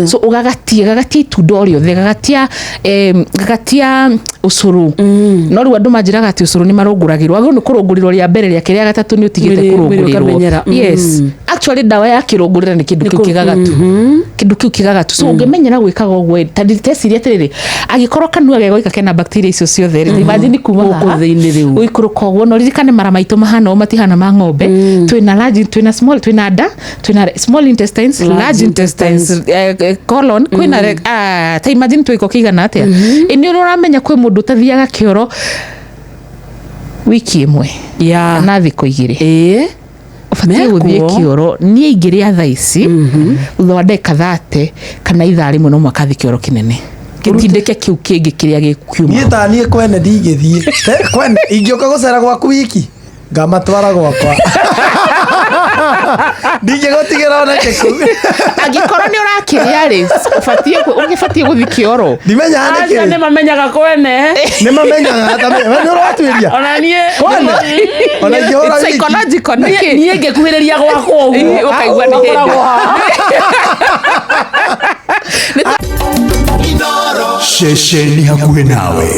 So ũgagatia, gagatia itunda o rĩothe, gagatia gagatia ũcũrũ. No rĩu andũ manjĩraga atĩ ũcũrũ nĩ marũngũragĩrwo, agĩrĩirwo nĩ kũrũngũrĩrwo rĩa mbere, rĩa kerĩ, rĩa gatatũ nĩ ũtigĩte Mwĩrĩ- mwĩrĩ kũrũngũrĩrwo. ũkamenyera. Yes, actually ndawa ya kĩrũngũrĩra nĩ kĩndũ kĩu kĩgagatu, kĩndũ kĩu kĩgagatu. So ũngĩmenyera gwĩkaga ũguo, ta ndĩteciria atĩrĩrĩ, angĩkorwo kanua gegoika kena bacteria icio ciothe rĩ, imagine kuma Gũkũ haha thĩinĩ rĩu. ũikũrũka ũguo. No ririkane mara maitũ mahana ũũ, matihana ma ng'ombe. Twĩna large, twĩna small, twĩna nda, twĩna small intestines, Large large intestines, colon, kwĩna ta imagine twĩko kĩigana atĩa. Ĩ nĩ ũrĩa ũramenya kwĩ mũndũ ũtathiaga kĩoro wiki ĩmwe na thikũ 2? Ĩĩ. Ũbatiĩ gũthiĩ Mekuo. kĩoro. Niĩ ingĩrĩa thaa ici, thutha wa ndagĩka 30 kana ithaa 1, no mũhaka thiĩ kĩoro kĩnene gĩtindĩke kĩu kĩngĩ kĩrĩa gĩkiuma. Niĩ ta niĩ kwene ndingĩthiĩ. Kwene ingĩũka gũcera gwaku wiki, ngamatwara gwakwa, ndingĩgũtigĩra ona kĩku. Angĩkorwo nĩ ũrakĩrĩa rĩ, ũbatiĩ ũgĩbatiĩ gũthiĩ kĩoro. Ndimenyaga Acio nĩkĩ. nĩ mamenyaga kwene. Nĩ mamenyaga ta we nĩ ũratuĩria Ona niĩ kwene ona ingĩhũra It's wiki. psychological, nĩkĩ? Niĩ ngĩkuhĩrĩria gwakwa ũguo. Ĩ, ũkaigua nĩ hĩndĩ. Ũkoragwo haha. Ceceni hakuhĩ nawe.